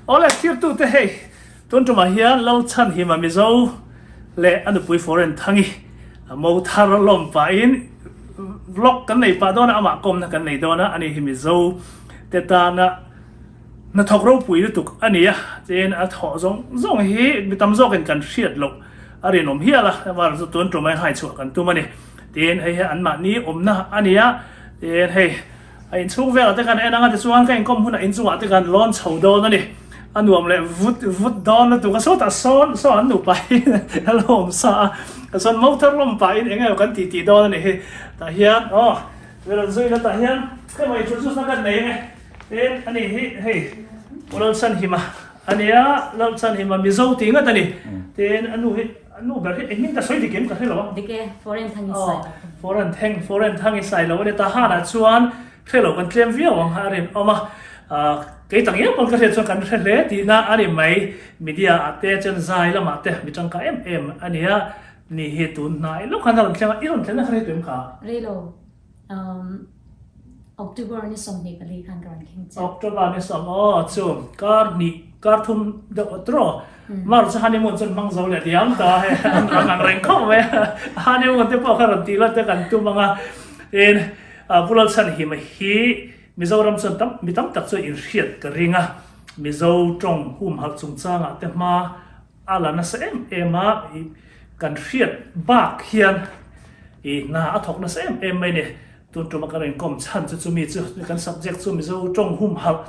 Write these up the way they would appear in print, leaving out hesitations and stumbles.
Awle thirtute hei tun tumah hian Lalchhanhima Mizo leh a nupui Foreign Thangi mo thar lawm pahin vlog kan nei pah dawn a, amah kawmna kan nei dawn a, ani hi Mizo te tana hnathawk ropui lutuk a ni a, tin a thawh zawng zawng hi mi tam zawkin kan hriat loh a rinawm hial a, amaherawhchu chu tun tumah hian hai chhuah kan tum a ni, tin hei hi anmahni awmna a ni a, tin hei. A inchhung velah te kan en anga tichuan ka inkawm hunah inchungah te kan lawn chho dawn a ni. A nuam leh vut vut dawn lutuk a, sawtah sawn saw an nupa hi a lo awm sa a, chuan motor lawm pahin eng emaw kan titi dawn a ni hi. Tah hian aw mi rawn zui na tah hian hema introduce na kan nei ange tin a ni hi hei Pu Lalchhanhima a nia, Lalchhanhima Mizo tih ngat a ni. Tin a nu hi A nu ber hi engin ka sawi dik em ka hre lo a. Dik e, foreign thang i sai lo. Foreign theng, foreign thang i sai lo a ni. Tahan ah chuan hre lo kan tlem viau ang a rinawm a. Kei tak ngial pawn ka hriat chuan kan hre hle tihna a ni mai. Media ah te chuan zai lamah te mi tangkai em em a nia. Ni hi tun hnai lawk khan a rawn thleng a, i rawn thlen na kha rei tawh em kha? Rei lo. October ni 24 khan ka rawn thleng chiah. October ni sawm aw chu kar hnih kar thum deuh aw tiraw mar chu honeymoon chuan hmang zo leh diam ta hei an rang ang reng khawp mai a honeymoon te pawh kha rawn tih lawt te kan tum ang a tin Pu Lalchhanhima hi Mizoram chuan tam mi tam tak chuan inhriat ka ring a Mizo tawng humhalh chungchangah te hma A la nasa em em a, i kan hriat bak hian i hna a thawk nasa em em mai ni. Tun tuma kan rawn inkawm chhan chu chumi chu kan subject chu Mizo tawng humhalh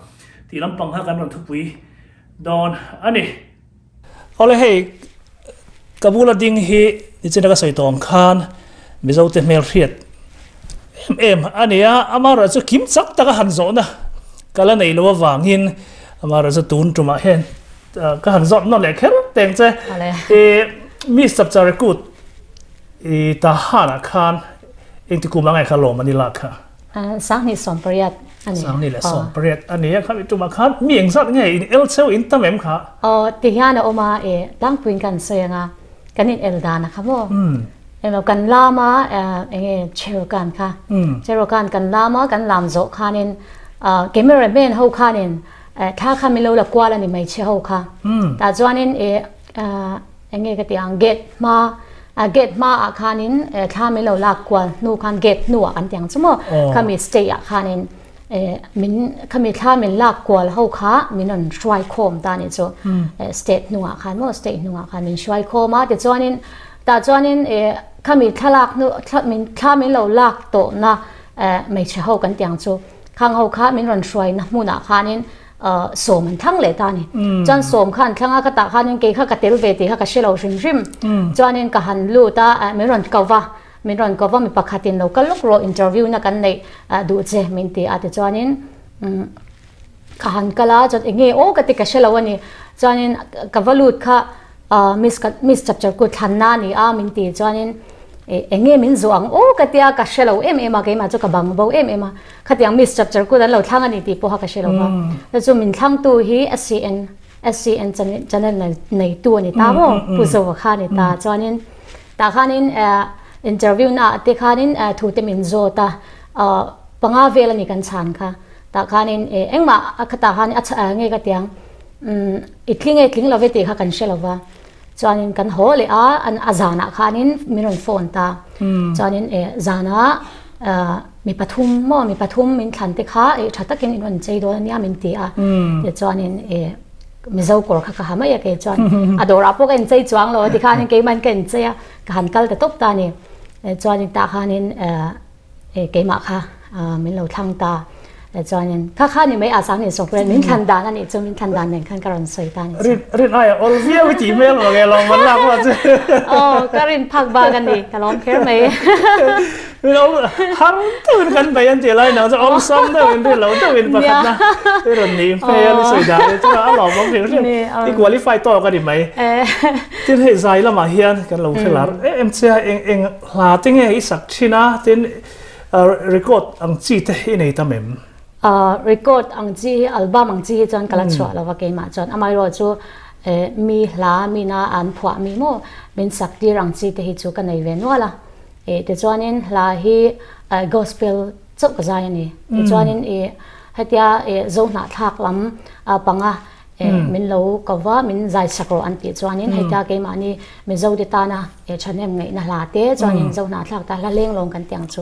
tih lampang kha kan rawn thupui dawn a ni. Awle hei ka bula ding hi nichina ka sawi tawh ang khan Mizo te hmel hriat em em a ni a, amaherawhchu chu kim chak taka han zawhna ka la nei lo avangin amaherawhchu tun tumah hian Ka han zawt nawn leh kher teng che. I Miss Chapchar Kut i Tahan ah khan engti kum angai kha lawm ani lak kha? 2018 a ni. 2018 a ni a kha mi tumah khan mi engzat nge in el cheu in tam em kha? Aw ti hian a awm a i tlangpuiin kan sawi anga kan in el dan a kha maw? Emaw kan lam a enge Cherokan kha Cherokan kan lam a kan lam zawh khanin camera man ho khanin Thla kha min lo la kual a ni hmeichhe ho kha. Tah chuanin i eng nge ka tih ang gate hma gate hma ah khanin thla min lo lak kual hnu khan gate hnu ah kan ti ang chu maw khami stage ah khanin min khami thla min lak kual ho kha min rawn hruai khawm ta a nih chu stage hnungah khan maw stage hnungah khan min hruai khawm a tichuanin tah chuanin khami thlalak hnu thla min lo lak tawhna hmeichhe ho kan ti ang chu. Khang ho kha min rawn hruaina hmunah khanin sawm an thlang leh ta a ni. Chuan sawm kha an thlang a, ka tah khanin kei kha ka tel ve tih kha ka hre lo hrim hrim. Chuanin ka han lut a, min rawn ko va, min rawn ko va mi pakhatin lo kal lawk rawh interview na kan neih duh che min ti a tichuanin ka han kal a, chuan eng nge aw ka ti ka hre lo a ni. Chuanin ka va lut kha Miss Miss Chapchar Kut thlanna a ni a min ti chuanin eng nge min zawh ang aw ka tia ka hre lo em em a keimah chu ka bang bo em em a khatiang Miss Chapchar Kut an lo thlang a ni tih pawha ka hre lo va chu chu min thlangtu hi SCN SCN channel neitu a ni ta maw Pu Zova kha a ni ta chuanin tah khanin interview na ah te khanin thu te min zawt a panga vel a ni kan chhan kha tah khanin engmah khatah khan a nge ka tiang I tling e tling lo ve tih kha kan hre lo va, chuanin kan haw leh a, a zanah khanin min rawn phone ta, chuanin e zanah mi pathum maw mi pathum min thlan te kha e tha takin in rawn chei dawn ania min ti a, tichuanin e Mizo kawr kha ka ha mai a kei chuan a dawrah pawh ka inchei chuang lo a tikhanin keimah ka inchei a, ka han kal ta tawp ta a ni, chuanin tah khanin E keimah kha min lo thlang ta chuanin kha kha ni mai a sang ni sawk ren min thlan dan ani chu min thlan dan nen khan ka rawn sawi ta ni rin rin ai ol viau i ti hmel lo nge lo man lak wa chu oh ka rin phak ba ka ni ka lawm kher mai min ol har deuhin kan bei an ti lai nang chu awm sam deuhin rin lo deuhin pakhat na i rawn ni hmel i sawi dan chu a lawm awm hrim hrim i qualify tawk a ni mai tin hei zai lamah hian kan lo hre lar em em che a eng eng Hla te nge i sak thin a, tin record ang chi te i nei tam em? Record ang chi hi, album ang chi hi chuan ka la chhuah lo va keimah chuan. Amaherawh chu mi hla mina an phuah mi maw min sak tir ang chi te hi chu ka nei ve nual a. Tichuanin hla hi gospel chauh ka zai a ni. Tichuanin hetia Zohnahthlak lam panga. Min lo ko va, min zai sak rawh an tih chuanin hei ta keimahni Mizo te tana thahnem ngaihna hla te chuanin Zo hnahthlak ta hla leng lawng kan tiang chu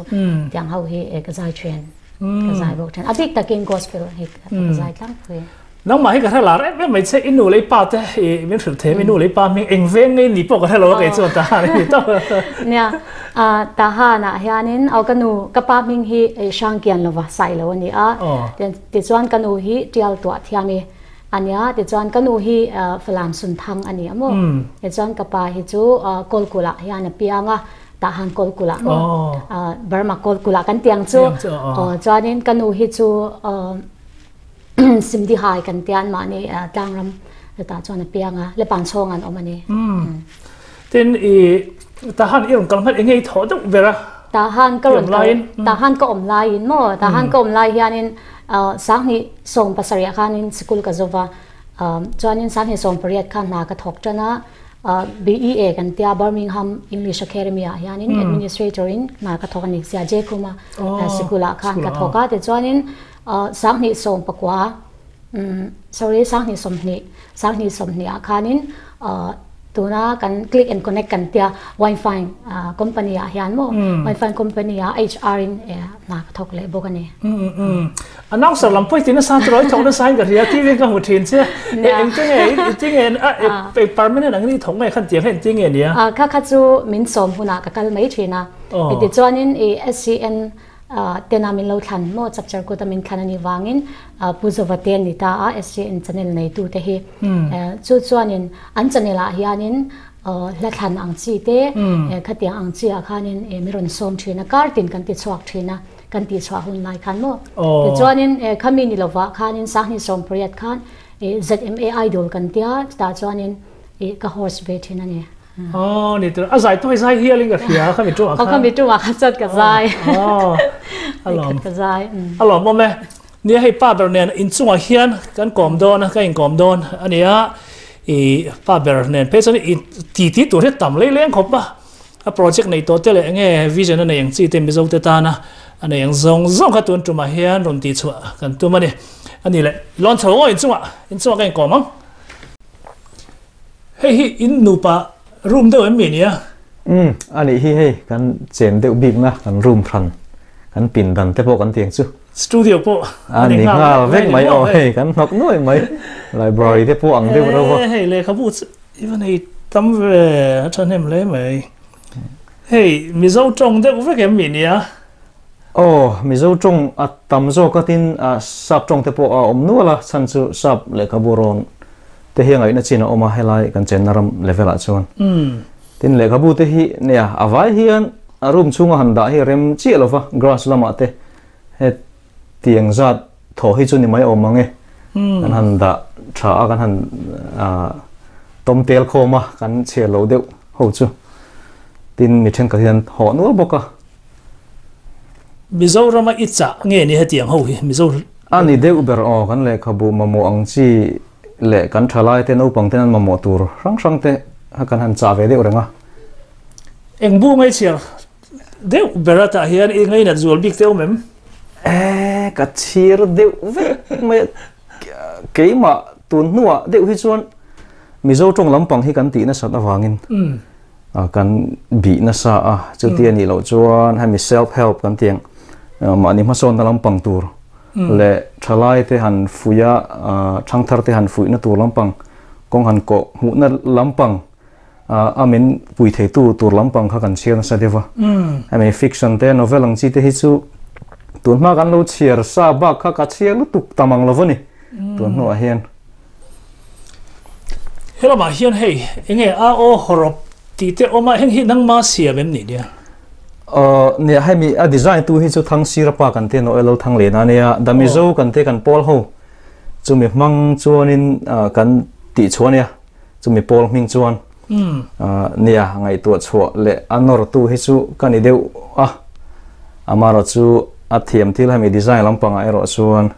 tiang ho hi ka zai thin, ka zai bawk thin. A bik takin gospel hi ka zai tlangpui. Nangmah hi ka hre lar em em mai che, i nu leh i pa te i min hrilh them, i nu leh i pa hming eng veng ngei ni pawh ka hre lo a kei chuan Tahan i ni tawp. Nia, Tahan ah hianin aw ka nu, ka pa hming hi Hrangkian lova Sailo a ni a, tichuan ka nu hi Tial tuah thiam i a nia, tichuan ka nu hi Falam Sunthang a ni a maw, tichuan ka pa hi chu Kawlkulh ah hian a piang a, Tahan Kawlkulh ah maw, Burma Kawlkulh ah kan tiang chu, chuanin ka nu hi chu Simdihai kan tia anmahni tlangram tah chuan a piang a, Lepan chhawng an awm a ni. Tin i Tahan i rawn kal hman enge i thawh deuh ber a? Tahan ka rawn kal, Tahan ka awm laiin maw, Tahan ka awm lai hianin Sanghnih sawm pasarih khanin sikul ka zo va, chuanin Sanghnih sawm pariat khan hna ka thawk tan a, BEA kan tia Birmingham English Academy ah hianin administrator in hna ka thawk a ni, Sia Jekhuma sikulah khan ka thawk a, tichuanin Sanghnih 19, sorry, 20 20, 20 20 ah khanin tuna kan click and connect kan tia Winefine company ah hian maw Winefine company ah HR in hna ka thawk leh bawk a ni. Announcer lam pawh i ti nasa chu i thawk nasa in ka hria TV ka hmu thin che eng te nge i ti nge a permanent angin i thawk nge khan tiang kha engti nge nia? Kha kha chu min sawm hunah ka kal mai thin a, tichuanin i SCN Tena min lo thlan maw chapchar kuta min thlan a nih vangin Pu Zova te an ni ta a SCN channel neitu te hi chu chuanin an channel ah hianin hla thlan ang chi te khatiang ang chi ah khanin mi rawn sawm thin a kar tin kan ti chhuak thin a kan tih chhuah hun lai khan maw tichuanin khami ni lovah khanin Sanghni 18 khan ZMA Idol kan tia chutah chuanin ka host ve thin a ni. Aw ni tur a zai tu hi zai hial in ka hria kha mi tu ah khan. Kha mi tu ah khan chuan ka zai. Aw alawm. Ka zai. Alawm awm e. Nia hei pa ber nen inchungah hian kan kawm dawn a ka inkawm dawn a nia i pa ber nen phei chuan i ti ti tur hi tam lei leng khawp a a project nei tawh te leh enge vision a nei ang chi te Mizo te tana a nei ang zawng zawng kha tun tumah hian rawn tih chhuah kan tum a ni. A ni leh lawn chho ngaw inchungah inchungah ka inkawm ang. Hei hi in nupa room deuh em mi nia? Umm, a nih hi hei kan chen deuh bikna kan room hran kan pindan te pawh kan tiang chu. Studio pawh a ni nghal vek mai aw hei kan hnawk nuai mai library te pawh ang deuh reuh va. Hei lehkhabu chu i va nei tam ve a thahnem hle mai. Hei Mizo tawng deuh vek em mi nia? Aw, Mizo tawng a tam zawk a tin sap tawng te pawh a awm nual a chhan chu sap lehkhabu rawn te hi a ngaihna chin a awm a helai kan chenna ram level ah chuan. Tin lehkhabu te hi nia a vai hian a room chhunga han dah hi rem chiah lova grass lamah te he tiang zat thaw hi chu ni mai awm ang e. Kan han dah tha a kan han tawm tel khawm a kan chhiar lo deuh ho chu. Tin mi thenkhat hian hawh nual bawk a. Mizorama i chah nge ni hetiang ho hi Mizo. A ni deuh ber aw, kan lehkhabu mamawh ang chi leh kan thalai te naupang ten an mamawh tur hrang hrang te kha kan han chah ve deuh reng a. Eng bu ngei chhiar deuh ber a tah hian i ngainat zual bik te awm em? E, ka chhiar deuh vek mai a, keimah tun hnuah deuh hi chuan Mizo tawng lampang hi kan tih nasat avangin kan bih nasa a, chuti a nih loh chuan hemi self help kan tih ang mahni hmasawnna lampang tur leh thalai te han fuih a, thangthar te han fuihna tur lampang kawng han kawh hmuhna lampang a min pui theitu tur lampang kha kan chhiar nasa deuh a. Hemi fiction te novel ang chi te hi chu tun hma kan lo chhiar sa bak kha ka chhiar lutuk tam ang lo a ni tun hnuah hian. Helamah hian hei enge a aw hawrawp tih te awm a, heng hi nangma siam em ni nia? Aw nia, hemi a design tu hi chu Thangsira pa kan te Noel lo thang lehna a nia, The Mizo kan te kan pawl ho chumi hmang chuanin kan tih chhuah a nia, chumi pawl hming chuan nia ngaihtuah chhuah leh a nawr tu hi chu ka ni deuh a, amaherawhchu a thiam thil hemi design lampangah erawh chuan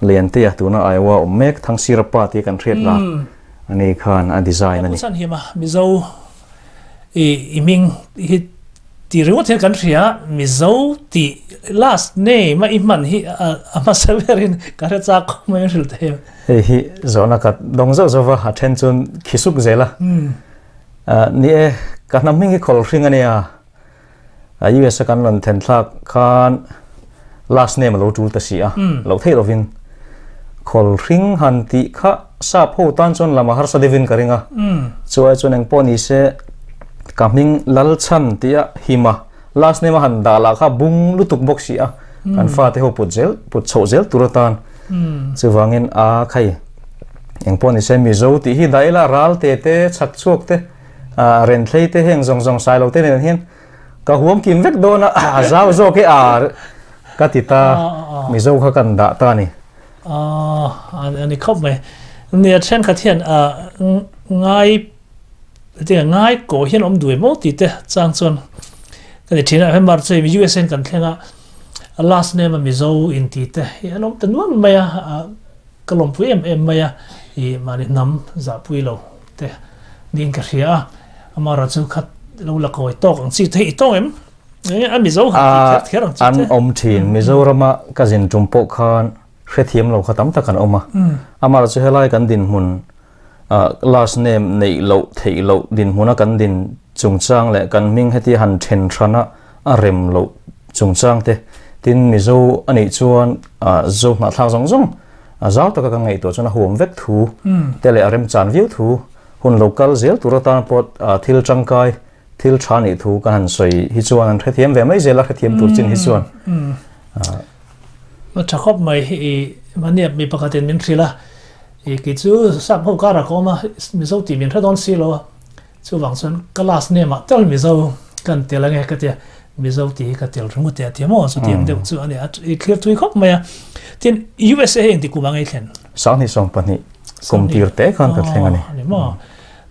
Liantea tuna Iowa awm mek Thangsira pa tih kan hriat la a ni khan a design a ni. Pu Chhanhima Mizo i i hming hi Tih ringawt hian kan hria, Mizo tih last name a i hman hi a hmasa berin ka hre chak khawp mai a hrilh thei em? Hei hi zawhna ka dawng zauh zauh va, a then chuan khi suk zel a. Ni e, ka hnam hming hi khawl hring a nia. US a kan rawn then thlak khan last name a lo tul ta si a, loh theih lovin khawl hring han tih kha sap ho tan chuan lam a harsa deuhin ka ring a. Chu ai chuan engpawh ni se, Ka hming Lalchhan tia Hima last name a han dah lah kha bung lutuk bawk si a, kan fate ho put zel put chhoh zel tur atan chuvangin a khai engpawh ni se Mizo tih hi dah ila ral te te chhak chhuak te renthlei te heng zawng zawng sai lo te nen hian ka huam kim vek dawn a a zau zawk e a ka ti ta Mizo kha kan dah ta a ni. A ni khawp mai. Nia thenkhat hian ngai Hetiang ngai ko hian awm duai maw tih te chang chuan ka ti thin a, hemar chu hei USA in kan thleng a, a last name a Mizo in tih te hi an awm ta nual mai a, ka lawmpui em em mai a, ih mahni hnam zahpui lo te niin ka hria a, amaherawh chu khat lo la kawi tawk ang chi te hi i tawng em? A Mizo han tih kher kher ang chi te. An awm thin, Mizorama ka zin tum pawh khan hrethiam lo kha tam tak an awm a, amaherawh chu helai kan dinhmun Last name neih loh theih loh dinhmuna kan din chungchang leh kan hming heti han then hrana a rem loh chungchang te, tin Mizo a nih chuan Zo hnahthlak zawng zawng zau taka kan ngaihtuah chuan a huam vek thu te leh a remchan viau thu hun lo kal zel tur atan pawh thil tangkai thil tha nih thu kan han sawi hi chuan an hrethiam ve mai zel a hrethiam tur chin hi chuan. A tha khawp mai i mahni mi pakhatin min hrilh a. I kei chu sap ho karah ka awm a, Mizo tih min hre dawn si lo a, chuvang chuan ka last name ah tal Mizo kan tel ange ka tia, Mizo tih hi ka tel ringawt teh a ti maw, chutiang deuh chu a ni a, i thlir thui khawp mai a. Tin, USA hi engti kum ang ei thlen? 2020 kum tir te khan ka thleng a ni. A ni maw?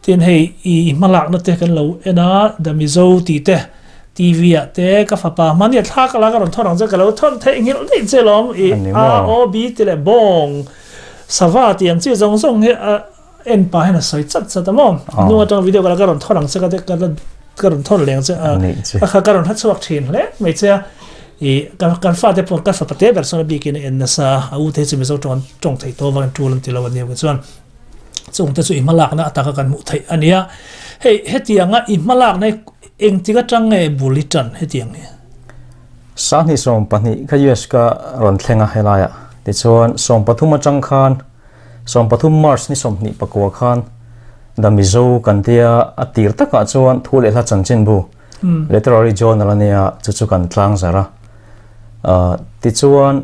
Tin hei i hmalakna te kan lo en a, The Mizo tih te TV ah te ka fapa hmani a thla ka la ka rawn thawn ang che ka lo thawn theih nghilh daih che lawm i A O B ti leh bawng Sava tih ang chi zawng zawng hi a en pah hian a sawi chat chat a maw? Hnung atanga video ka la ka rawn thawn ang che ka te ka la ka rawn thawn leng che a kha ka rawn hla chhuak thin hle mai che a i kan kan fate pawh ka fapa te ber sawn a bikin a en nasa a u te hi chu Mizo tawng an tawng theih tawh avangin tul an ti lo a nia chuan chung te chu i hmalakna ataka kan hmuh theih a nia hei hetianga i hmalakna hi engtik atang nge bul i tan hetiang hi? 2012 kha US ka rawn thleng a helaiah tichuan 13 atang khan 13 March ni 29 khan The Mizo kan tia a tir takah chuan thu leh hla chanchinbu literary journal a nia chu chu kan tlang zar a tichuan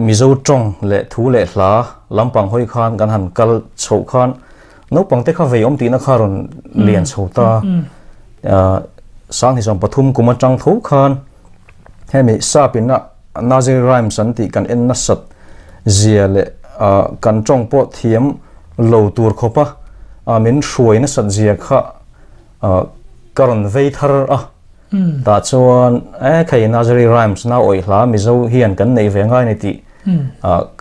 Mizo tawng leh thu leh hla lampang hawi khan kan han kal chhoh khan Naupang te kha vei awm tihna kha rawn lian chho ta. 2023 kum atang tho khan hemi sap in a Nursery Rhymes an tih kan en nasat zia leh kan tawng pawh thiam lo tur khawp a min hruai nasat zia kha ka rawn vei thar a. Tah chuan e khei Nursery Rhymes nau awih hla Mizo hian kan neih ve ngai ni tih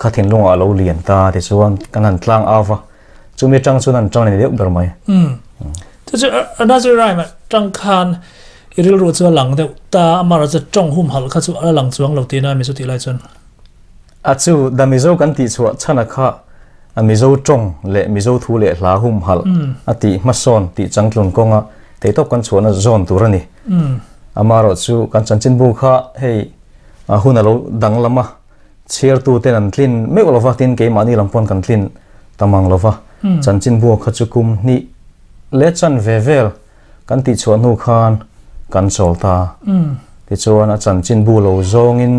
kha thinlungah a lo lian ta tichuan kan han tlang au va. Chumi atang chuan an tang ni deuh ber mai. Chu chu Nursery Rhyme ah tang khan i rilru chu a lang deuh ta a mara chu tawng hum halh kha chu a lang chuang lo tihna mi chu tih lai chuan. A chu da Mizo kan tih chhuah chhan a kha a Mizo tawng leh Mizo thu leh hla hum halh a tih hmasawn tih changtlun kawnga theihtawp kan chhuahna zawn tur a ni. Amaherawh chu kan chanchinbu kha hei hun a lo danglam a. Chhiartuten an tlin meuh lova tin keimahni lam pawn kan tlin ta mang lova. Chanchinbua kha chu kum hnih leh chan ve vel kan tih chhuah hnu khan kan chawl ta. Tichuan a chanchinbu lo zawngin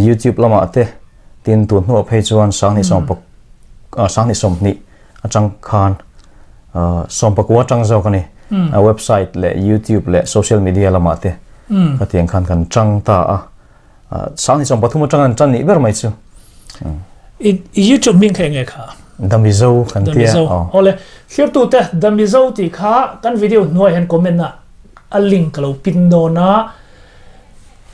YouTube lamah te tin tun hnuah phei chuan 2020 atang khan 19 atang zawk a ni. A website leh YouTube leh social media lamah te khatiang khan kan tang ta a. 2023 atang an tan nih ber mai chu. I YouTube hming kha enge kha? The Mizo kan tia. The Mizo. Awle, thirtu te The Mizo tih kha kan video hnuai hian comment ah a link ka lo pin dawn a,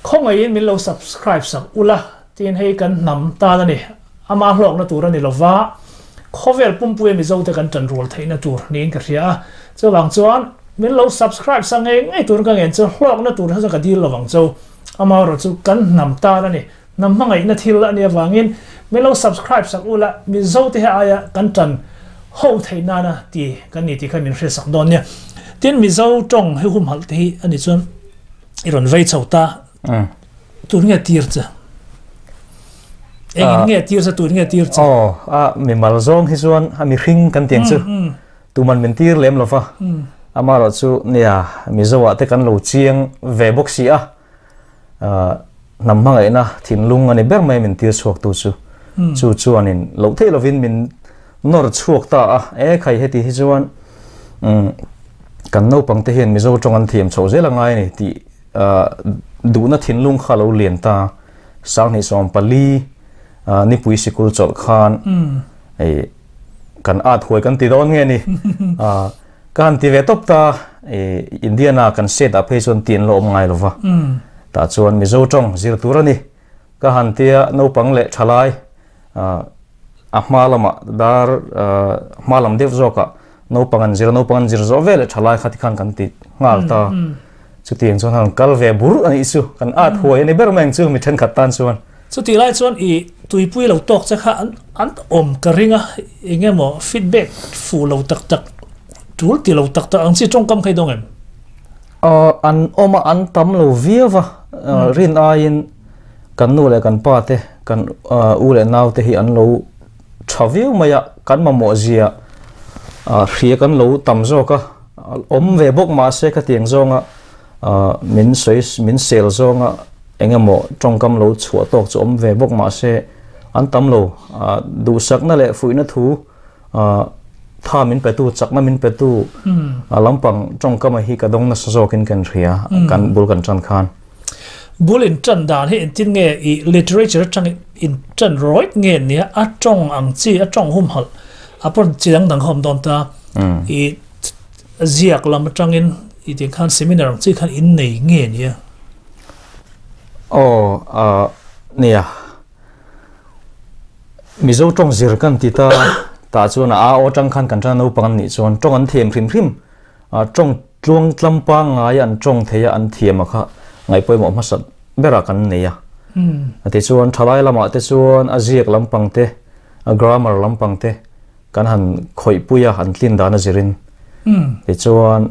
khawngaihin min lo subscribe sak ula tin hei kan hnam tan a ni, ama hlawkna tur a ni lova, khawvel pumpuia Mizo te kan tan rual theihna tur niin ka hria a, chuvang chuan. Min lo subscribe sa ngei ngei tur ka ngen chu hlawkna tur kha chu ka dil lovang chu. Amaherawhchu kan hnam tan a ni. Hnam hmangaihna thil a nih avangin min lo subscribe sak ula Mizo te hi aia kan tan ho theih nana ti kan ni tih kha min hriatsak dawn nia. Tin Mizo tawng hi humhalh te hi a nih chuan i rawn vei chho ta. Tun nge tir che? Engin nge tir che tun nge tir che? Aw, a mimal zawng hi chuan a mihring kan tiang chu. Tuman min tir lem lova, amaherawh chu nia Mizo ah te kan lo chiang ve bawk si a, hnam hmangaihna thinlung a ni ber mai min tir chhuak tu chu. Chu chuanin loh theih lovin min nawr chhuak ta a, e khai heti hi chuan kan naupang te hian Mizo tawng an thiam chhoh zel a ngai a ni tih duhna thinlung kha a lo lian ta. 2014 nipui sikul chawlh khan hei kan at huai kan ti dawn nge ni ka han ti ve tawp ta Indiana kan state ah phei chuan ti an la awm ngai lova tah chuan Mizo tawng zir tur a ni ka han tia naupang leh thalai a hma lamah dar hma lam deuh zawkah naupang an zir naupang an zir zawh ve leh thalai kha tikhan kan ti nghal ta chutiang chuan han kal ve bur a nih chu kan at huai a ni ber mai ang chu mi thenkhat tan chuan. Chutih lai chuan i tuipui lo tawk che kha an awm ka ring a, eng emaw feedback fuh lo tak tak, tul ti lo tak tak ang chi tawngkam kha i dawng em? An awm a, an tam lo viau va, rin aiin kan nu leh kan pa te, kan u leh nau te hi an lo tha viau mai a, kan mamawh zia hria kan lo tam zawk a, awm ve bawk mahse khatiang zawnga min sawi min sel zawnga eng emaw tawngkam lo chhuah tawk chu awm ve bawk mahse an tam lo duhsakna leh fuihna thu tha min petu chakna min petu lampang tawngkam a hi ka dawng nasa zawkin kan hria kan bul kan tan khan. Bul in tan dan hi engtin nge i literature atang in tan rawih nge nia a tawng ang chi a tawng humhalh a pawn chi dang dang kha awm dawn ta i Ziak lam atangin i tih khan seminar ang chi khan in nei nge nia? Aw, ah, nia. Mizo tawng zir kan ti ta, tah chuan a au atang khan kan tan naupang an nih chuan tawng an thiam hrim hrim. Ah, tawng tluang tlam pangngai an tawng thei a, an thiam a kha ngaihpawimawh hmasa berah kan nei a. Tichuan thalai lamah te chuan a ziak lampang te, a grammar lampang te, Kan han khawih pui a, an tlin dan a zirin. Tichuan,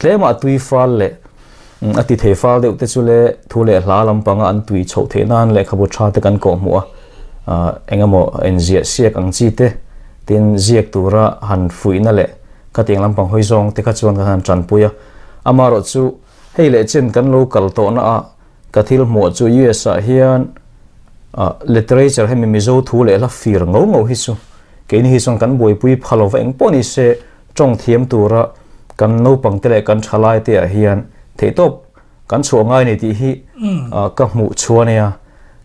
tlemah tui fal leh a ti thei fal deuh te chu le thu leh hla lampanga an tui chhoh theih nan lehkhabu tha te kan kawh hmuh a, eng emaw enziah siak ang chi te, tin ziak tura han fuihna leh khatiang lampang hawi zawng te kha chuan kan han tanpui a. Amaherawh chu hei leh chen kan lo kal tawhna ah Ka thil hmuh chu US ah hian literature hemi Mizo thu leh hla fir ngo ngo hi chu keini hi chuan kan buaipui pha lo va eng pawh ni se tawng thiam tura kan naupang te leh kan thalai te ah hian theihtawp kan chhuah ngai ni tih hi ka hmuh chu a nia.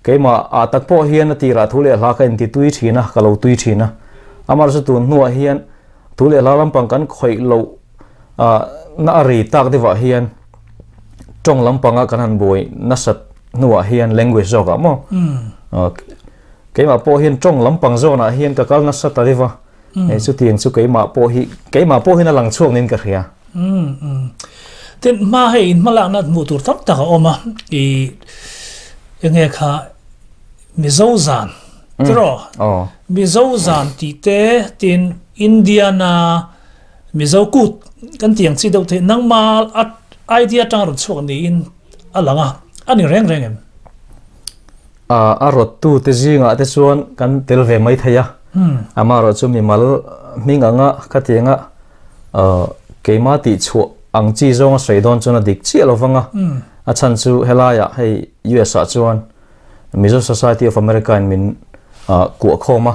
Keimah ah tak pawh hian a tirah thu leh hla ka inti tui thin a, ka lo tui thin a. Amaherawhchu tun hnuah hian thu leh hla lampang kan khawih loh na a rei tak deuh ah hian tawng lampanga kan han buai nasat hnuah hian language zawkah maw keimah pawh hian tawng lampang zawnah hian ka kal nasa ta deuh a hei chutiang chu keimah pawh hi keimah pawh hian a lang chhuak niin ka hria. Tin hma hei in hmalakna hmuh tur tam tak a awm a i enge kha Mizo zan tiraw Mizo zan tih te tin Indiana Mizo kut kan tih ang chi deuh te nangma a idea atanga rawn chhuak niin a lang a, a ni reng reng em? A rawttu te zingah te chuan kan tel ve mai thei a, amaherawh chu mimal hming anga khatianga keima tih chhuah ang chi zawnga sawi dawn chuan a dik chiah lo vang a, a chhan chu helaiah hei US ah chuan Mizo Society of America in min kuah khawm a,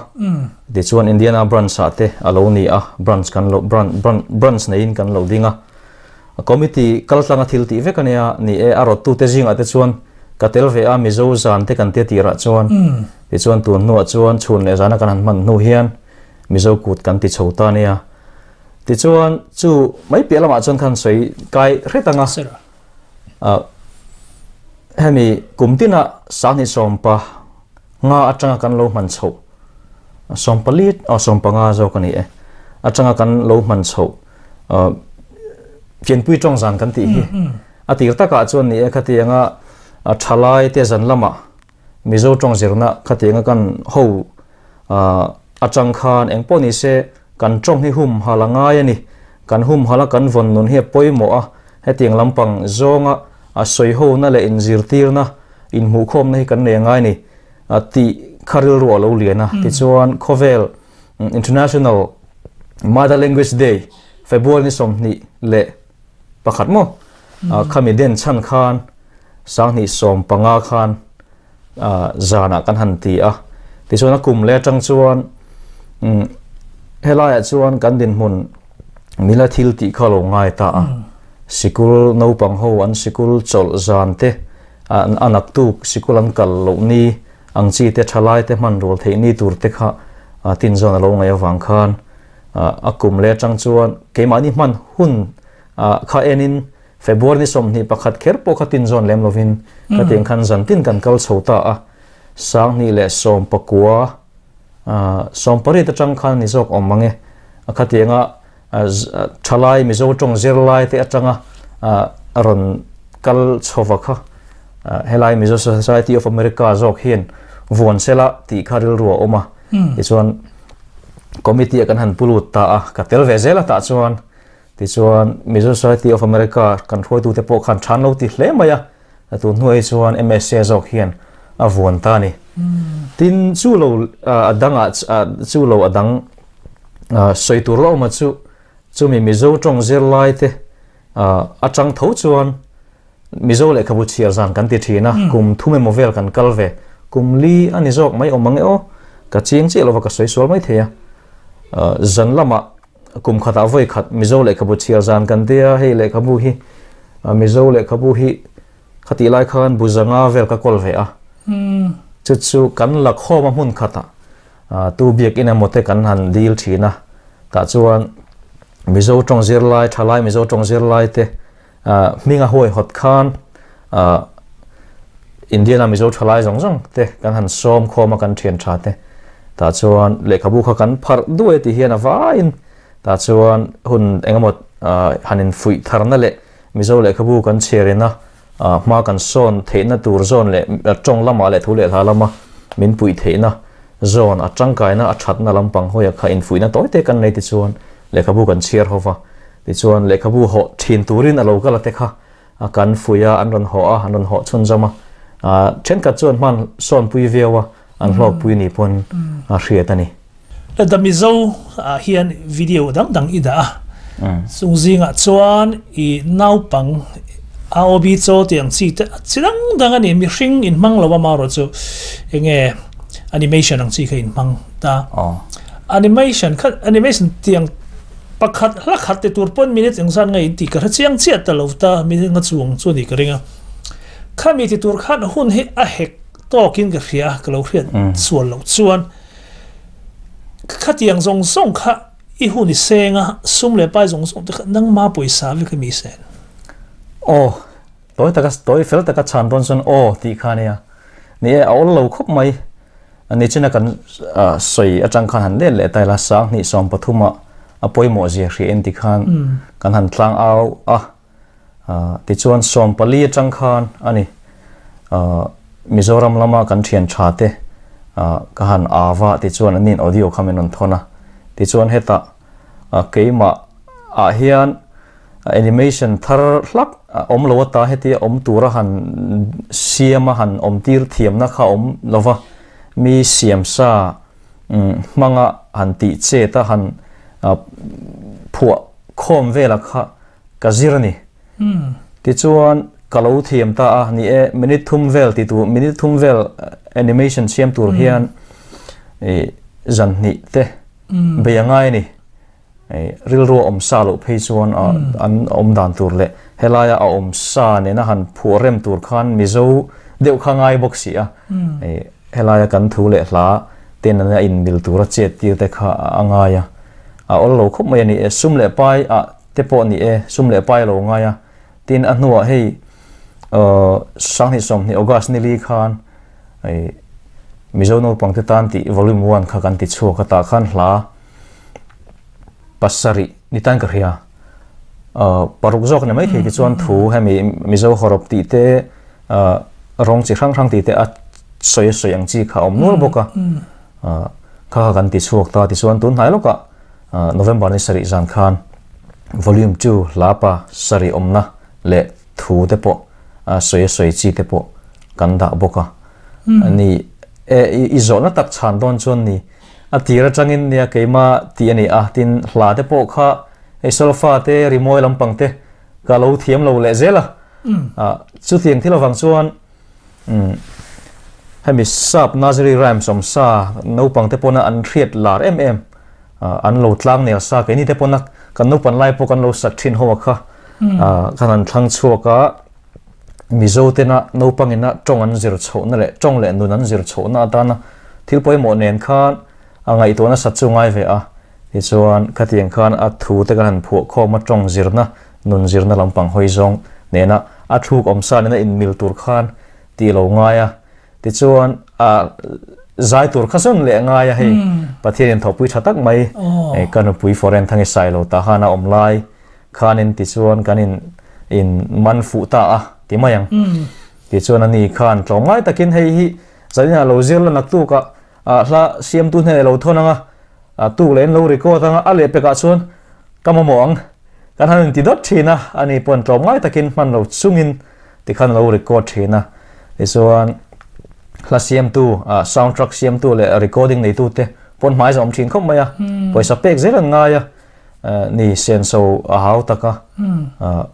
tichuan Indiana branch ah te a lo ni a, branch kan lo branch neiin kan lo ding a, committee kal tlanga thil tih vek a nia, ni e a rawttu te zingah te chuan ka tel ve a, Mizo zan te kan tia tirah chuan, tichuan tun hnuah chuan chhun leh zana kan han hman hnu hian Mizo kut kan ti chho ta nia, tichuan chu mai piah lamah chuan khan sawi kai hret ang a. Hemi kum tina 2015 atanga kan lo hman chhoh 14 aw 15 zawk a ni e atanga kan lo hman chhoh. Pianpui tawng zan kan tih hi a tir takah chuan ni e khatianga thalai te zan lama Mizo tawng zirna khatianga kan ho atang khan engpawh ni se kan tawng hi hum hal a ngai a ni. Kan hum hala kan vawn nun hi a pawimawh a, hetiang lampang zawnga a sawi hona leh inzirtirna inhmuhkhawmna hi kan nei a ngai a ni tih kha rilru a lo lian a. Tichuan khawvel International Mother Language Day February ni 21 maw khami den chhan khan 2015 khan zanah kan han ti a. Tichuan a kum leh atang chuan helaiah chuan kan dinhmun mila thil tih kha lo ngai ta a. Sikul naupang ho an sikul chawlh zan te a naktuk sikul an kal loh ni ang chi te thalai te hman rual theih ni tur te kha tin zawn a lo ngaih avang khan a kum leh atang chuan keimahni hman hun kha enin February ni 21 kher pawh kha tin zawn lem lovin khatiang khan zan tin kan kal chho ta a. 2019 18 atang khan ni zawk awm mange khatianga thalai Mizo tawng zirlai te atanga rawn kal chhova kha helai Mizo Society of America zawk hian vuan sela tih kha rilru a awm a. Tichuan committee kan han pulut ta a, ka tel ve zel a tah chuan tichuan Mizo Society of America kan hruaitute pawh khan than lo ti hle mai a. Tun hnuai chuan MSA zawk hian a vuan ta ni. Tin chu lo a dangah chu lo a dang sawi tur la awm a chu chumi Mizo tawng zirlai te atang tho chuan Mizo lehkhabu chhiar zan kan ti thin a, kum thum emaw vel kan kal ve. Kum li a ni zawk mai awm ang e aw, ka chiang chiah lova ka sawi sual mai thei a. Zan lamah kum khatah vawi khat Mizo lehkhabu chhiar zan kan ti a, hei lehkhabu hi Mizo lehkhabu hi khatih lai khan bu zanga vel ka kawl ve a. Chu chu kan la khawm a hmun khatah tu biakin emaw te kan han dil thin a, tah chuan Mizo tawng zirlai, thalai Mizo tawng zirlai te hminga huai hawt khan Indiana Mizo thalai zawng zawng te kan han sawm khawm a kan thian tha te. Tah chuan lehkhabu kha kan pharh duai ti hian a vaiin tah chuan hun engemaw han infuih tharna leh Mizo lehkhabu kan chhiarina hma kan sawn theihna tur zawn leh tawng lamah leh thu leh hla lama min puih theihna zawn a tangkaina a thatna lampang hawia kha infuihna tawi te kan nei ti chuan lehkhabu kan chhiar hova. Tichuan lehkhabu hawh thin turin a lo kal a te kha kan fuih a, an rawn hawh a, an rawn hawh chhunzawm a. Thenkhat chuan hman sawnpui viau a, an hlawkpui ni pawn a hriat a ni. La Mizo ah hian video dang dang i dah a, chung zingah chuan i naupang AOB chaw tih ang chi te chi dang dang a ni, mihring inhmang lo a marawh chu enge animation ang chi kha inhmang ta. Animation kha animation tiang pakhat hla khat ti tur pawn minute engzat nge in tih ka hre chiang chiah ta lo ta, minute nga chuang chu a ni ka ring a. Khami ti tur khan hun hi a hek tawkin ka hria a, ka lo hriat sual loh chuan khatiang zawng zawng kha i hun i seng a, sum leh pai zawng zawng te kha nangma pawisa vek a mi sen. Aw, tawi taka tawi fel taka chhan dawn chuan aw tih kha a nia. Ni e, a awl lo khawp mai. Nichina kan sawi atang khan han let leh ta ila, 2013 ah a pawimawh zia hria en ti khan kan han tlang au a. Tichuan 14 atang khan a ni Mizoram lama kan thian tha te ka han ava tichuan an nin audio kha min rawn thawn a. Tichuan hetah keimah ah hian animation thar hlak awm lo ata heti awm tura han siam a han awm tir thiamna kha awm lova mi siam sa hmanga han tih chet a han phuah khawm vela kha ka zir a ni. Tichuan ka lo thiam ta a ni e, minute thum vel ti tur minute thum vel animation siam tur hian zan hnih te bei a ngai a ni. Rilru a awm sa loh phei chuan an awm dan tur leh helaia a awm sa nena han phuah rem tur khan Mizo deuh kha ngai bawk si a. Helaia kan thu leh hla ten a inmil tura chet tir te kha a ngai a. A awl lo khawp mai a ni e, sum leh pai ah te pawh ni e, sum leh pai a lo ngai a. Tin a hnuah hei 2020 August ni li khan Mizo naupang te tan tih volume 1 kha kan ti chhuak a, tah khan hla pasarih ni tan ka hria. Paruk zawk ni mai thei ti chuan thu hemi Mizo hawrawp tih te rawng chi hrang hrang tih te a sawi a sawi ang chi kha a awm nual bawk a. Kha kha kan ti chhuak ta tichuan tun hnai lawkah November ni sarih zan khan Volume 2 hla pa sarih awmna leh thu te pawh sawi a sawi chi te pawh kan dah bawk a. Ni e i zawhna tak chhan dawn chuan ni a tir atangin nia keimah tih a ni a, tin hla te pawh kha hei solfa te rimawi lampang te ka lo thiam lo leh zel a. Chutiang thil avang chuan hemi sap nursery rhymes awm sa naupang te pawna an hriat lar em em an lo tlang nel sa keini te pawna kan naupan lai pawh kan lo sak thin ho a kha khan an thlang chhuak a Mizo tena naupangina tawng an zir chhohna leh tawng leh nun an zir chhohna atana thil pawimawh nen khan a ngaihtuahna sat chu ngai ve a. Tichuan, khatiang khan a thu te kan han phuah khawm a tawng zirna, nun zirna lampang hawi zawng nena a thluk awm sa nena inmil tur khan tih lo ngai a. Tichuan, a zai tur kha zawn leh ngai a hei Pathianin thawhpui tha tak mai ka nupui foreign thangi sai lo ta khan a awm lai khanin tichuan kan in in man fuh ta a ti mai ang. Tichuan ani khan tlawmngai takin hei hi zaninah lo zir la naktukah hla siamtu hnenah lo thawn ang a, tuk leh in lo record ang a, a lehpekah chuan ka mamawh ang kan han inti dawt thin a, ani pawn tlawmngai takin hman lo chungin tikhan a lo record thin a. Tichuan hla siamtu, soundtrack siamtu leh recording neitute pawn hmai zawm thin khawp mai a, pawisa pek zel an ngai a. Ni senso a hau tak a,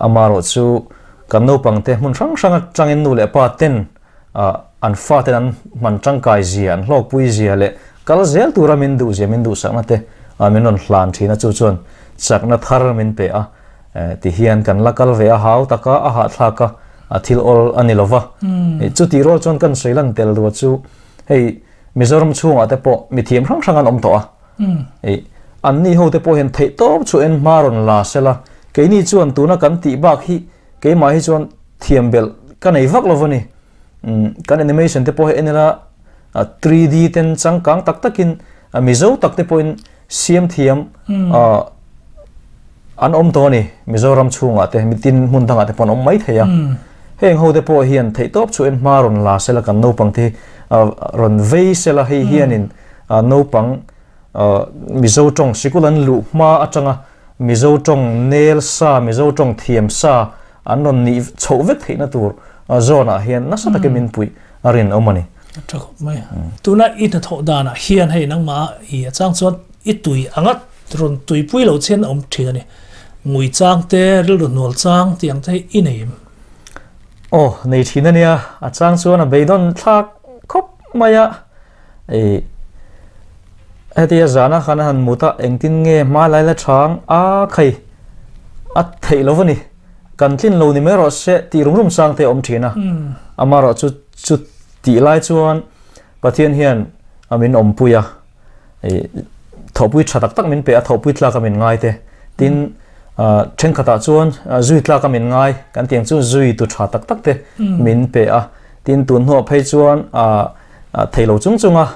amarawh chu kan naupangte hmun hrang hrang atangin nu leh pa ten an fa ten an hman tangkai zia, an hlawkpui zia leh kal zel tura min duh zia, min duhsakna te min rawn hlan thin a, chu chuan chakna thar min pe a, tihian kan la kal ve a hau tak a, a hahthlak a, a thil awl a ni lova. Chutih rual chuan kan sawi lan tel duh chu hei Mizoram chhungah te pawh mithiam hrang hrang an awm tawh a. An ni ho te pawh hian theih tawp chu en hma rawn la sela, keini chuan tuna kan tih bak hi keimah hi chuan thiam belh ka nei vak lo va ni. Kan animation te pawh hi en ila 3D ten changkang tak takin Mizo tak te pawhin siam thiam an awm tawh a ni. Mizoram chhungah te mitin hmun dangah te pawh an awm mai thei a. Heng ho te pawh hian theih tawp chu en hma rawn la sela kan naupang te hi rawn vei sela hei hianin Naupang Mizo tawng sikul an luh hma atanga Mizo tawng nel sa, Mizo tawng thiam sa an rawn nih chhoh vek theihna tur zawnah hian nasa takin min puih a rinawm a ni. A tha khawp mai. Tuna i hnathawh danah hian hei nangmah i a chang chuan i tui anga rawn tuipui lo chian a awm thin a ni. Ngui chang te, rilru hnual chang tih ang te hi i nei em? Aw, nei thin a nia. A chang chuan a beidawn thlak khawp mai a. Ei hetia zana khan a han mut a engtin nge hma lai la chang a khai a theih lo a ni kan tlin lo ni mai rawh se tih rum rum sang te a awm thin a amarawh chu chu tih lai chuan Pathian hian a min awmpui a ei thawhpui tha tak tak min pe a thawhpui tlak a min ngai te tin thenkhatah chuan zui tlak a min ngai kan tiang chu zui tu tha tak tak te min pe a tin tun hnuah phei chuan thei lo chung chunga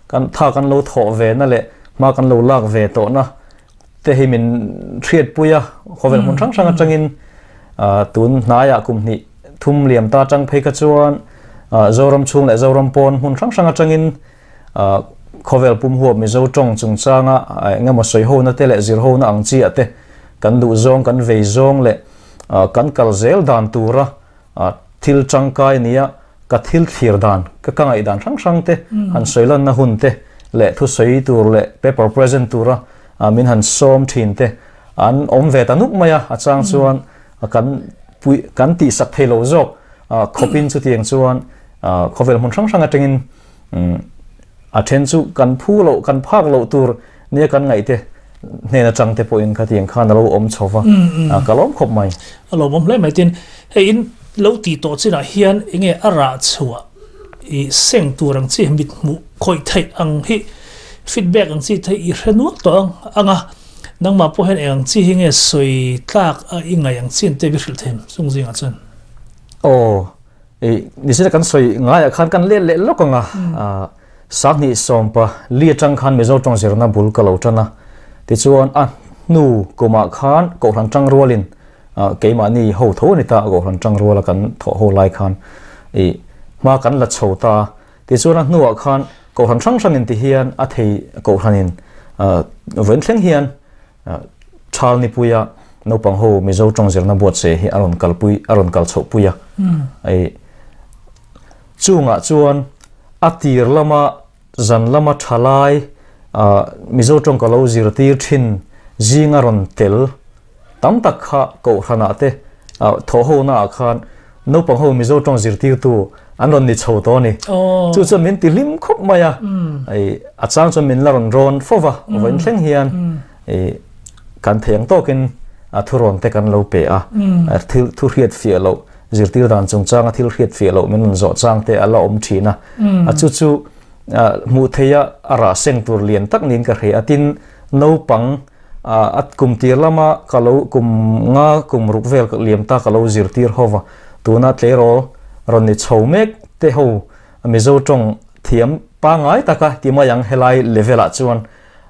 kan tha kan lo thawh ve na leh hma kan lo lak ve tawh na te hi min hriat pui a khawvel hmun hrang hrang atangin tun hnaiah kum hnih thum liam ta atang phei kha chuan Zoram chhung leh Zoram pawn hmun hrang hrang atangin khawvel pum huap Mizo tawng chungchanga engemaw sawi ho na te leh zir ho na ang chi ah te kan duh zawng kan vei zawng leh kan kal zel dan tura thil tangkai nia ka thil thlir dan, ka ka ngaihdan hrang hrang te han sawi lanna hun te leh thusawi tur leh paper present tura min han sawm thin te an awm ve ta nuk mai a, a chang chuan kan pui kan tihsak thei lo zawk khawpin chutiang chuan khawvel hmun hrang hrang atangin a then chu kan phu loh kan phak loh tur nia kan ngaih te hnen atang te pawhin khatiang khan a lo awm chho va ka lawm khawp mai. A lawmawm hle mai tin hei in lo tih tawh chinah hian enge a rah chhuah i seng tur ang chi mit hmuh khawih theih ang hi feedback ang chi te i hre nual tawh ang ang a nangmah pawh hian eng ang chi hi nge sawi tlak a i ngaih ang chin te bi hrilh them chung zingah chuan. Aw I nizira kan sawi ngaiah khan kan let leh lawk ang a, Sanghnih sawmpa li atang khan Mizo tawng zirna bul ka lo tan a, tichuan a hnu kumah khan Kohhran tang rualin Keimahni ho tho a ni ta a Kohhran tangruala kan thawh ho lai khan i hma kan la chho ta. Tichuan a hnuah khan Kohhran hrang hrangin ti hian a thei Kohhranin vawiin thleng hian Thal nipuia naupang ho Mizo tawng zirna buatsaih hi a rawn kalpui a rawn kal chhohpui a. I chungah chuan a tir lama zan lama thalai Mizo tawng ka lo zirtir thin zinga rawn tel tam tak kha Kohhranah te thawhhonaah khan naupang ho Mizo tawng zirtirtu an rawn ni chho tawh a ni. Chu chuan min ti hlim khawp mai a, a chang chuan min la rawn rawn fo va, vawiin thleng hian kan thei ang tawkin thurawn te kan lo pe a, thil thu hriat fiah loh zirtir dan chungchanga thil hriat fiah loh min rawn zawh chang te a la awm thin a, a chu chu hmuh theia a rah seng tur lian tak niin ka hria a, tin naupang A kum tir lama ka lo kum nga kum ruk vel liam ta ka lo zirtir ho va, tuna tleirawl rawn ni chho mek te ho Mizo tawng thiam pangngai taka ti mai ang helai level ah chuan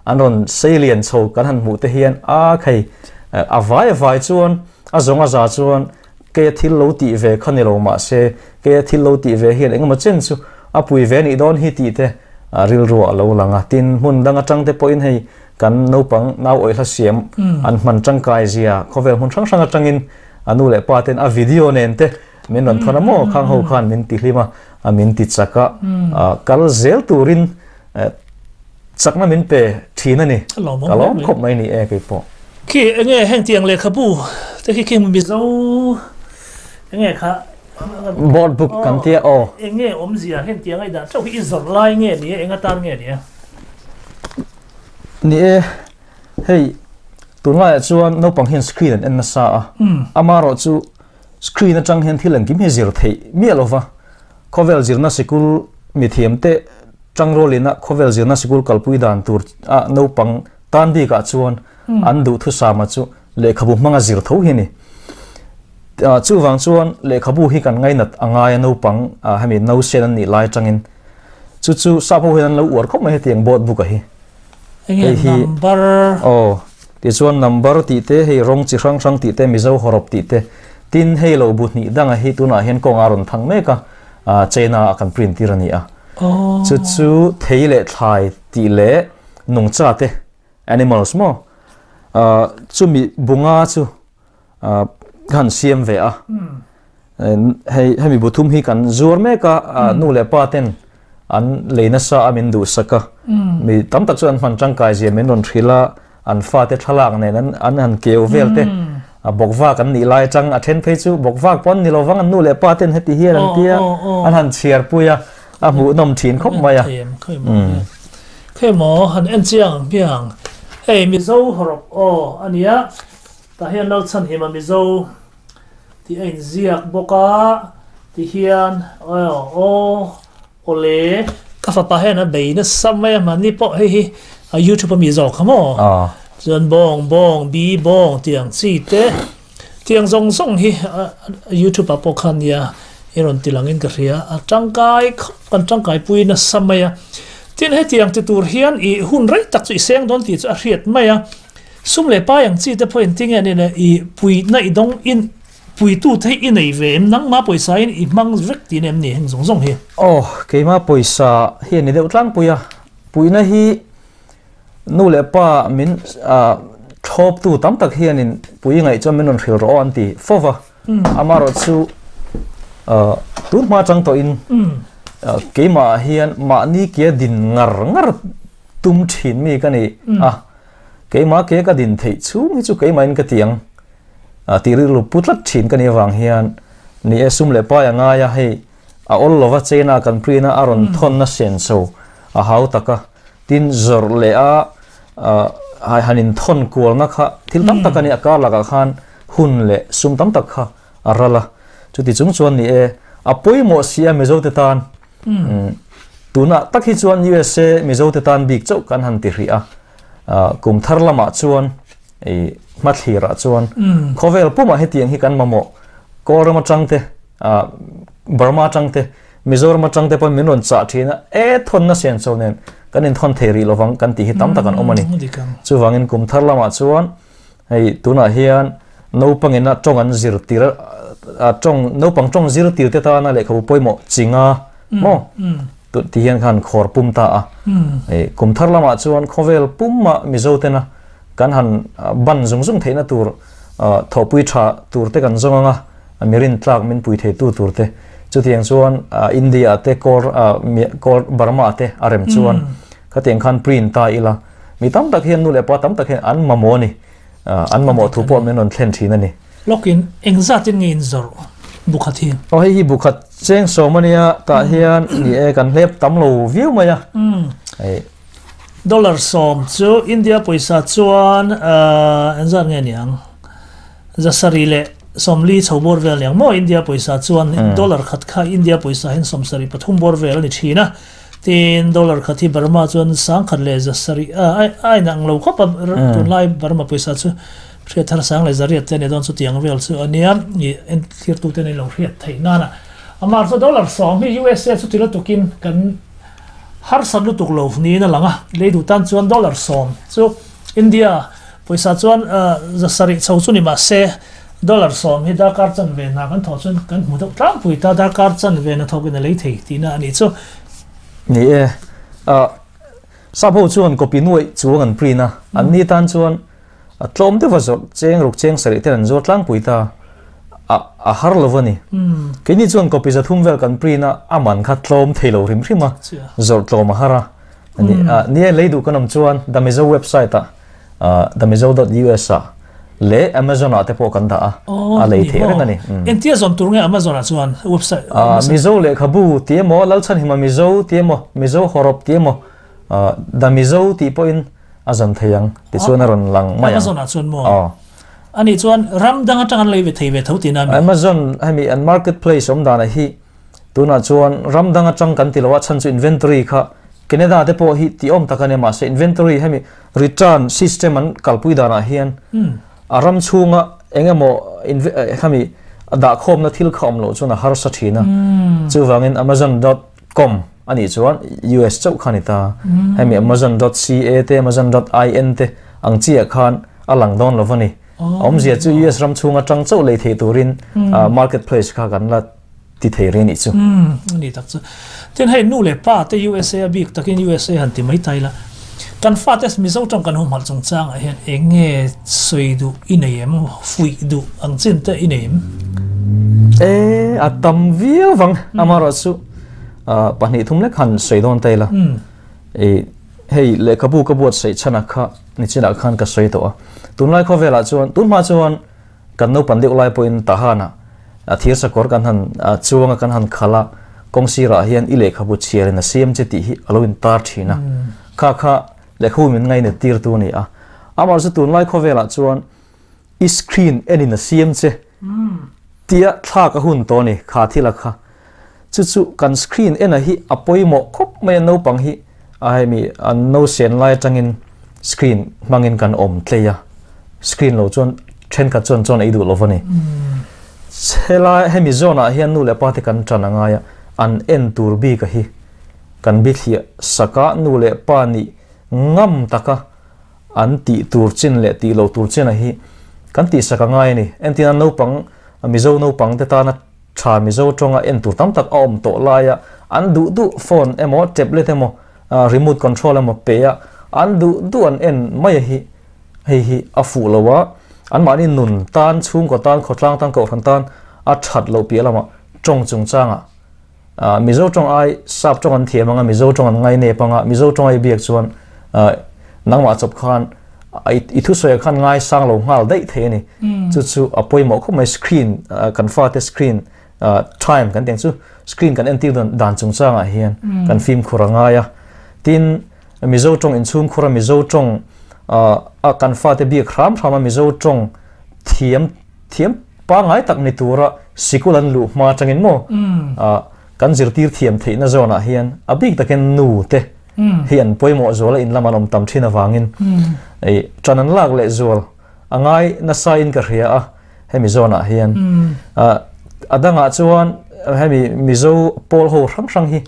an rawn sei lian chho kan han hmuh te hian a khei a vai a vai chuan a zawng a za chuan kei a thil lo tih ve kha ni lo mahse kei a thil lo tih ve hian engemaw chen chu a pui ve nih dawn hi tih te rilru ah lo lang a, tin hmun dang atang te pawhin hei Kan naupang nau awih hla siam an hman tangkai zia khawvel hmun hrang hrang atangin a nu leh pa ten a video nen te min rawn thawn a maw khang ho khan min ti hlim a min ti chak a kal zel turin chakna min pe thin a ni ka lawm khawp mai ni e kei pawh. Khi enge heng tiang lehkhabu te khi khi Mizo enge kha Board book kan tia aw. Enge awmzia heng tiang a i dah chauh hi i zawrh lai nge ni e enga tan nge ni e? Ni e, hei tunlaiah chuan naupang hian screen an en nasa a, amaherawh chu screen atang hian thil engkim hi zir theih miah lo va, khawvel zirna sikul mithiamte tangrualina khawvel zirna sikul kalpui dan tur a naupang tan bikah chuan an duhthusama chu lehkhabu hmanga zir tho hi a ni. Chuvang chuan lehkhabu hi kan ngainat a ngai a naupang hemi nausen an nih lai atangin. Chu chu sap ho hian an lo uar khawp mai hetiang board book a hi. Hei hi number. Aw, tichuan number tih te hei rawng chi hrang hrang tih te Mizo hawrawp tih te tin hei lo bu hnih danga hi tunah hian kawng a rawn thang mek a, China ah kan print tir a ni a. Chu chu thei leh thlai tih leh nungcha te animals maw chumi bunga chu ka han siam ve a hei hemi buthum hi kan zuar mek a nu leh pa ten an lei nasa a min duhsak a mi tam tak chu an hman tangkai zia min rawn hrilh a an fate thlalak nen an an han keu vel te a bawkvak an nih lai atang a then phei chu bawkvak pawh an ni lovang an nu leh pa ten heti hian an tia an han chhiar pui a a hmuhnawm thin khawp mai a. Khemaw han en chiang ang hmiang hei Mizo hawrawp aw a nia. Tah hian Lalchhanhima Mizo tih a inziak bawk a, ti hian aw awle. Ka fapa hian a bei nasa mai a, mahni pawh hei hi a youtube a mi zawk kha maw? Chuan bawng bawng bi bawng tih ang chi te tiang zawng zawng hi youtube ah pawh khan nia i rawn ti langin ka hria, a tangkai khawp kan tangkai pui nasa mai a. Tin hetiang ti tur hian i hun rei tak chu i seng dawn tih chu a hriat mai a. Sum leh pai ang chi te pawh in tinge ni le i puitna i dawng in puitu te hi i nei ve em nangmah pawisa in i hmang vek tih em ni heng zawng zawng hi. Aw keimah pawisa hi a ni deuh tlangpui a, puihna hi nu leh pa min thlawptu tam tak hianin pui ngaih chuan min rawn hrilh rawh aw an ti fo va, amaherawh chu tun hma atang tawhin keimah ah hian mahni ke din ngar ngar tum thin mi ka ni a. Keimah ke ka din theih chhung hi chu keimahin ka ti ang tih rilru pu tlat thin ka nih avang hian ni e sum leh pai a ngai a, hei a awl lova China kan print a a rawn thawn na sen chho a hau tak a, tin zawrh leh a han in thawn kualna kha thil tam tak a ni a kar lakah khan hun leh sum tam tak kha a ral a, chuti chung chuan ni e a pawimawh si a Mizo te tan. Tunah tak hi chuan USA Mizo te tan bik chauh kan han ti hrih a, kum thar lamah chuan i hmathlirah chuan khawvel pumah hetiang hi kan mamawh Kawlram atang te, Burma atang te, Mizoram atang te pawhin min rawn chah thin a, e thawnna sian cho nen kan inthawn thei rih lovang kan tih hi tam tak an awm a ni. Chuvangin kum thar lamah chuan hei tunah hian Naupangin a tawng an zirtir a tawng naupang tawng zirtir te tana lehkhabu pawimawh chinga maw ti hian khan khawr pum ta a. Kum thar lamah chuan khawvel pumah Mizo tena kan han ban zung zung theihna tur thawhpui tha tur te kan zawng anga mirin tlak min pui thei tu tur te chutiang chuan India te kawr kawr Burma te a rem chuan khatiang khan print ta ila mi tam tak hian nu leh pa tam tak hian an mamawh a ni. An mamawh thu pawh min rawn thlen thin a ni. Lawkin engzatin nge in zawrh bukhat hi? Aw hei hi bukhat cheng sawm a nia, tah hian ni e kan hlep tam lo viau mai a. Hei. Dollar sawm chu India pawisa chuan engzat nge ni ang? Zasarih leh sawmli chho bawr vel ni ang maw? India pawisa chuan dollar khat kha India pawisa hian sawmsarih pathum bawr vel a ni thin a. Tin, dollar khat hi Burma chuan sangkhat leh zasarih a a inang lo khawp a, tunlai Burma pawisa chu hriat thar sang leh zariat te a ni dawn chu tiang vel chu a nia, ih entirtu te nei lo hriat theih nana. Amah chu dollar sawm hi USA chu ti lutukin kan harsat lutuk lo niin a lang a, lei duh tan chuan dollar sawm chu India pawisa chuan zasarih chho chu ni mah se dollar sawm hi darkar chanve hna kan thawh chuan kan hmu deuh tlangpui ta, darkar chanve hna thawkin a lei thei tihna a nih chu. Ni e, sap ho chuan copy nuaih chuang an print a, an ni tan chuan a tlawm deuh a zawrh cheng ruk cheng sarih ten an zuar tlangpui ta, a a har lo a ni. Keini chuan copy zathum vel kan print a, a man kha tlawm thei lo hrim hrim a, zawrh tlawm a har a. Ni e, lei duh kan awm chuan The Mizo website ah Themizo.us ah leh Amazon ah te pawh kan dah a, a lei theih reng a ni. Engtia zawm tur nge Amazon ah chuan website? Mizo lehkhabu tih emaw, Lalchhanhima Mizo tih emaw, Mizo hawrawp tih emaw, The Mizo tih pawhin a zawm thei ang tichuan a rawn lang mai ang. Amazon ah chuan maw? Anih chuan ram dang atang an lei ve thei ve tho tihna a mi? Amazon hemi an marketplace awm danah hi tunah chuan ram dang atang kan ti lo a, chhan chu inventory kha Canada te pawh hi tih awm tak a nia mahse inventory hemi return system an kalpui danah hian a ram chhunga eng emaw hemi dahkhawmna thil kha awm loh chuan a harsa thin a. Chuvangin Amazon dot com a nih chuan US chauh kha a ni ta. Hemi Amazon dot ca te Amazon dot in te ang chiah khan a lang dawn lo va ni. Awmzia chu US ram chhung atang chauh lei thei turin marketplace kha kan la ti thei rih a nih chu. Umm a ni tak chu. Tin hei nu leh pa te USA a bik takin USA han ti mai ta ila, kan fate Mizo tawng kan humhalh chungchang ah hian eng nge sawi duh i nei em, fuih duh ang chin te i nei em? E, a tam viau vang amaherawh chu pahnih thum lek han sawi dawn ta ila. E, hei lehkhabu ka buatsaih chhanah kha nichinah khan ka sawi tawh a. Tunlai khawvelah chuan tunhma chuan Kan naupan deuh lai pawhin Tahana a thir sakawr kan han chuang a, kan han khalh a, kawng sirah hian i lehkhabu chhiarin a siam che tih hi a lo intar thin a. Kha kha lehkhabu min ngainat tirtu a ni a. Amah chu tunlai khawvelah chuan i screen enin a siam che tia thlak a hun tawh a ni, kha thil a kha. Chu chu kan screen ena hi a pawimawh khawp mai a, naupang hi a hemi an nausen lai atangin screen hmangin kan awm tlei a, screen lo chuan thenkhat chuan chuan ei duh lo va ni. Helai hemi zawn ah hian nu leh pa te kan tan a ngai a, an en tur bik a hi kan bithliah sak a, nu leh pa nih ngam taka an tih tur chin leh tih loh tur chin a hi kan tih sak a ngai a ni. Entirna naupang Mizo naupang te tana Tha Mizo tawnga en tur tam tak a awm tawh laia an duh duh phone emaw tablet emaw remote control emaw pe a an duh duh an en mai a hi hei hi a fuh lo a, anmahni nun tan chhungkaw tan khawtlang tan kohhran tan a that loh piah lamah tawng chungchangah Mizo tawng ai sap tawng an thiam anga Mizo tawng an ngainep anga Mizo tawng ai biak chuan nangmah chawp khan i thusawi ah khan ngaisang lo nghal daih thei a ni. Chu chu a pawimawh khawp mai screen kan fate screen time kan tih ang chu screen kan entir dan chungchang ah hian kan fimkhur a ngai a. Tin Mizo tawng inchhungkhur a Mizo tawng a kan fate biak hram hram a Mizo tawng thiam thiam pangngai tak ni tura sikul an luh hma atangin maw kan zirtir thiam theihna zawnah hian a bik takin nu te hi an pawimawh zual a in lam an awm tam thin avangin ei tan an lak leh zual a ngai nasa in ka hria a hemi zawnah hian a dangah chuan hemi Mizo pawl ho hrang hrang hi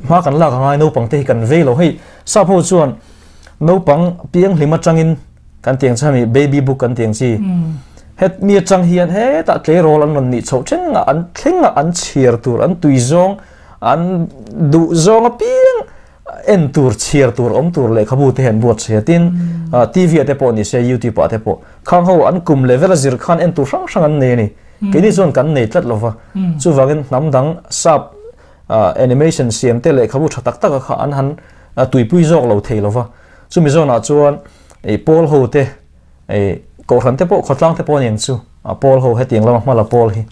hma kan lak a ngai naupang te hi kan vei lo hei sap ho chuan naupang pianghlim atangin. Kan tiang chu hemi baby book kan tiang chi. Het mi atang hian hetah tleirawl an rawn nih chhoh thlengah an thlengah an chhiar tur an tui zawng an duh zawng apiang en tur chhiar tur awm tur lehkhabu te hi an buat chhe tin TV ah te pawh ni se YouTube ah te pawh khang ho an kum level a zir khan en tur hrang hrang an nei a ni. Keini chuan kan nei tlat lova chuvangin hnam dang sap animation siam te lehkhabu tha tak tak a kha an han tuipui zawk lo thei lova chumi zawnah chuan pawl ho te kohhran te pawh khawtlang te pawh a niang chu a pawl ho hetiang lama hmala pawl hi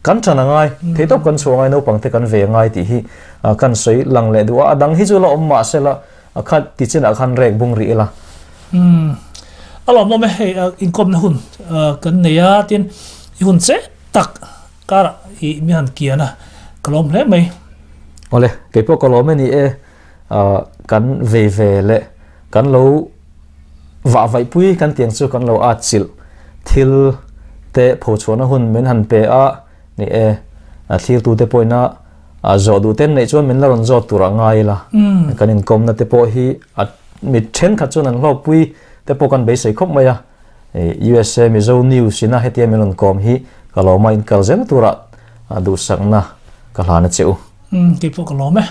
kan ṭan a ngai theihtawp kan chhuah ngai naupang te kan ve a ngai tih hi kan sawi lang leh duh a a dang hi chu la awm mah se la a khat ti chinah khan rek bung rih ila. Umm a lawmawm e hei inkawmna hun kan nei a tin i hun che tak karah i mi han kian a ka lawm hle mai. Awle keipawh ka lawm e ni e kan vei ve leh kan lo vah vaihpui kan tiang chu kan lo at chilh thil te phochhuahna hun min han pe a ni e thlirtute pawhin a zawh duh ten neih chuan min la rawn zawt tur a ngai ila kan inkawmna te pawh hi a mit thenkhat chuan an hlawkpui te pawh kan beisei khawp mai a USA Mizo News ina hetia min rawn kawm hi ka lawm a inkal zel tura duhsakna ka hlan a che u. Keipawh ka lawm e.